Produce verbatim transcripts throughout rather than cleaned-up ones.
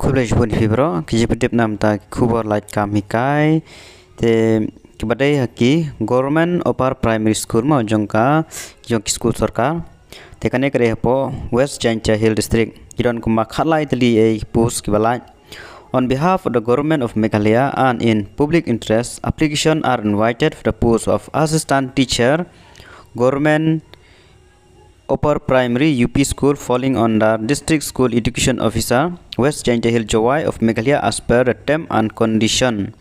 Khublei shibun ïa phi baroh, ki jingpyntip namta ki khubor lait kam hikai. Te kiba dei ha ki Government Upper Primary School mo jong ka, jong ki skul sorkar. Te kane ka dei hapoh West Jaintia Hill District. Ki don kumba khatlai tylli ei post kiba lait. On behalf of the Government of Meghalaya and in public interest, application are invited for the post of Assistant Teacher, Government Upper Primary U P School falling under District School Education Officer, West Jaintia Hill, Jowai of Meghalaya as per the term and condition.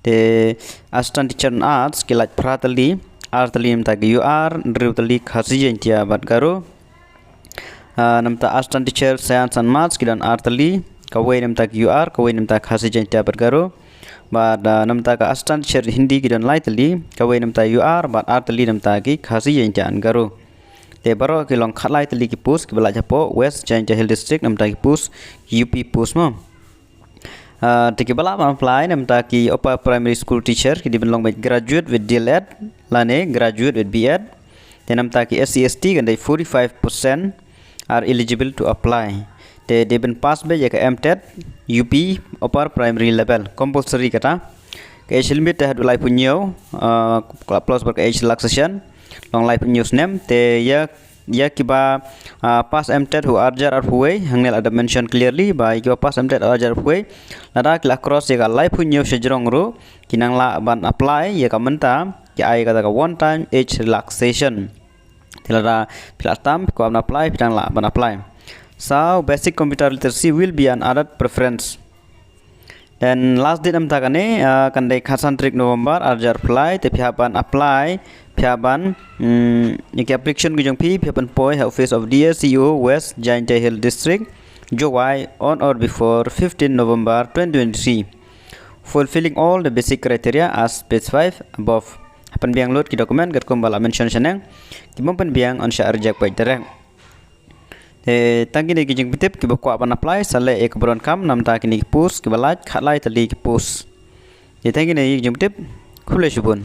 Te Assistant Teacher in Arts ki lait phra tylli, ar tylli namta ki U R, hynriew tylli Khasi Jaintia bad Garo. Ah, namta Assistant Teacher Science and Maths ki don ar tylli, kawei namta ki U R, kawei namta Khasi Jaintia bad Garo. Bad, ah, namta ka Assistant Teacher Hindi ki don lai tylli, kawei namta U R, bad ar tylli namta ki Khasi Jaintia and Garo. Te baroh ki long khatlai tylli ki post kiba lait hapoh West Jaintia Hill District namta ki post U P post mo. Ah, te kiba lah ban apply namta ki Upper Primary School Teacher ki dei ban long beit graduate with D L Ed lane graduate with B Ed. Te namta ki S C S T kan dei forty-five percent are eligible to apply. Te dei ban pass beit ïa ka M TET U P Upper Primary Level compulsory kata. Ka age limit te haduh laiphew hynñiew, ah, plus bad ka age relaxation long laiphew hynñiew snem. Te ïa, ïa kiba, ah, pass M TET ha u arhajar arphew wei, hangne la da mention clearly ba ïa kiba pass M TET ha u arhajar arphew wei, lada ki la cross ïa ka laiphew hynñiew shajrong ruh, ki nang lah ban apply ïa ka mynta, ki ai kata ka one time age relaxation. Te lada phi la tam, phi kwah ban apply, phi nang lah ban apply. So, basic computer literacy will be an added preference. Then last date namta kane, ah, kan dei khatsan tarik November, arhajar arphew lai, te phi hap ban apply, phi hap ban, mm, ïa ki application ki jong phi, phi hap ban poi ha office of D S E O West Jaintia Hill District, Jowai on or before fifteen November twenty twenty-three. Fulfilling all the basic criteria as specified above. Hap ban biang lut ki document katkum ba la mention shaneng. Ki bym pynbiang yn shah reject beit direct. Te tang kine ki jingpyntip kiba kwah ban apply sa leh ïa ka burom kam namta kine ki post kiba lait khatlai tylli ki post. Te tang kine ki jingpyntip, khublei shibun.